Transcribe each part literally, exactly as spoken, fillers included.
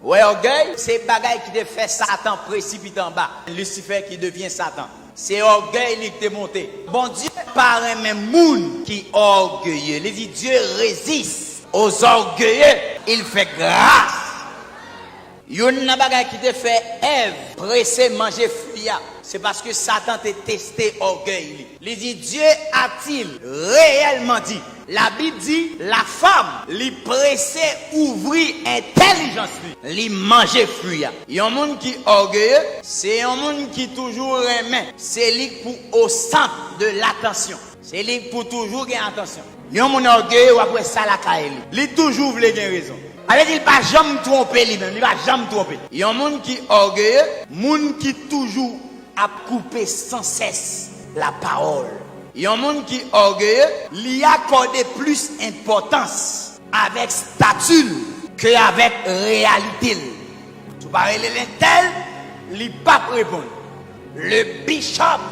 Ou wè, ògèy se bagay ki te fè Satan presipite anba. Lisifè ki devyen Satan. Se ògèy li ki te monte. Bondye pa renmen moun ki ògeye. Li di, Dieu résiste aux orgueilleux, il fait grâce. Youn nan bagay ki te fè Èv prese manje fwi a, se paske Satan te teste ògèy li. Li di, Dieu a-t-il réellement dit? Labib di, lafam, li prese ouvri entèlijans li. Li manje fwi a. Yon moun ki ògeye, se yon moun ki toujou renmen. Se li k pou au centre de l'attention. Se li k pou toujou gen atansyon. Yon moun ògeye, w ap wè sa lakay li. Li toujou vle gen rezon. Sa vle di, li pa janm twonpe li menm, li pa janm twonpe. Yon moun ki ògeye, moun ki toujou ap koupe sansès lapawòl. Yon moun ki ògeye, li akòde plis enpòtans avèk stati l ke avèk reyalite l. Si w pa rele l entèl, li p ap reponn. Le Bishop,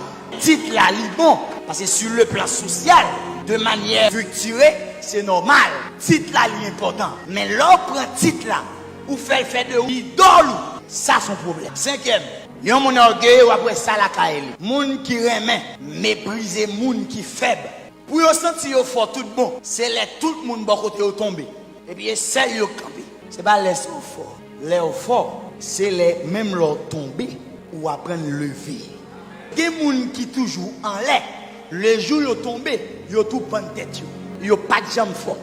tit la li bon, paske sur le plan social, de manière structurée, se nòmal. Tit la li enpòtan. Men lè w pran tit la, ou fè l fè de ou idòl ou, sa se yon pwoblèm. Senkyèm, yon moun ògeye, w ap wè sa lakay li. Moun ki renmen meprize moun ki fèb. Pou yo santi yo fò tout bon, se lè tout moun bò kote yo tonbe. Epi e sèl yo k kanpe. Se pa lè sa w fò. Lè w fò, se lè menm lè w tonbe, ou aprann leve. Gen moun ki toujou anlè. Lejou yo tonbe, yo tou pann tèt yo. Yo pa t janm fò.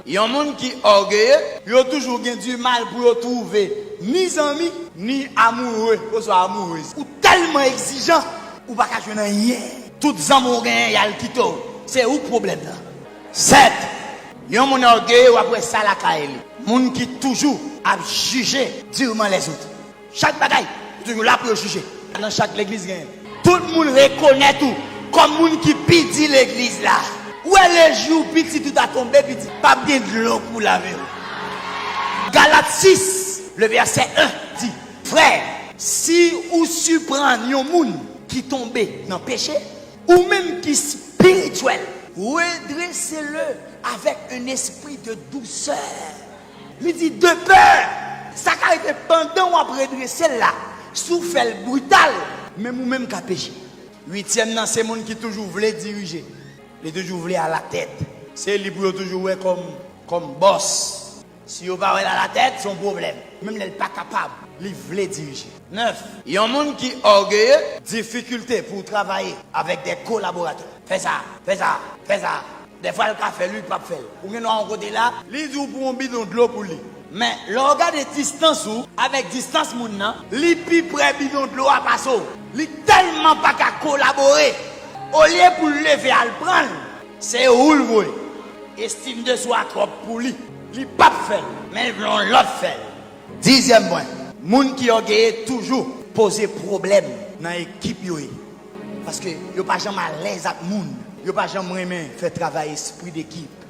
Yon moun ki ògeye, yo toujou gen dimal pou yo twouve ni zanmi, ni amoure, oswa amourez. Ou tèlman egzijan, ou pa ka jwenn anyen. Tout zanmi w genyen, y al kite w. Se ou k pwoblèm nan. Sèt, yon moun ògeye, w ap wè sa lakay li. Moun ki toujou ap jije diman lèzòt. Chak bagay, ou toujou la pou yo jije. Nan chak legliz genyen. Tout moun rekonèt ou kòm moun ki pi di legliz la. Ou wè lejou pitit ou ta tonbe, pitit, p ap gen dlo pou lave w. Galat sis, le vèsè en di, frè, si ou siprann yon moun ki tonbe nan peche, ou menm ki spirityèl, redressez-le avec un esprit de douceur. Li di, de peur. Sa ka rive pandan w ap redrese l la, si w fè l brital, menm ou menm ka peche. Uityèm nan, se moun ki toujou vle dirije. Li toujou vle alatèt. Se li pou yo toujou wè kòm, kòm bòs. Si yo pa wè l alatèt, se yon pwoblèm. Menm lè l pa kapab, li vle dirije. Nèf, yon moun ki ògeye, difikilte pou w travay avèk de kolaboratè. Fè sa, fè sa, fè sa. Dèfwa l ka fè l, wi, l p ap fè l. Ou gen dwa yon kote la, li di w pou yon bidon dlo pou li. Men, lè w gade distans ou avèk distans moun nan, li pi pre bidon dlo a pase w. Li tèlman pa ka kolabore. Olye pou l leve al pran l, se ou l voye. Estim de swa twòp pou li. Li p ap fè l, men l vle yon lòt fè l. Dizyèm pwen, moun ki ògeye toujou poze pwoblèm nan ekip yo ye. Paske yo pa janm alèz ak moun. Yo pa janm renmen fè travay espri dekip.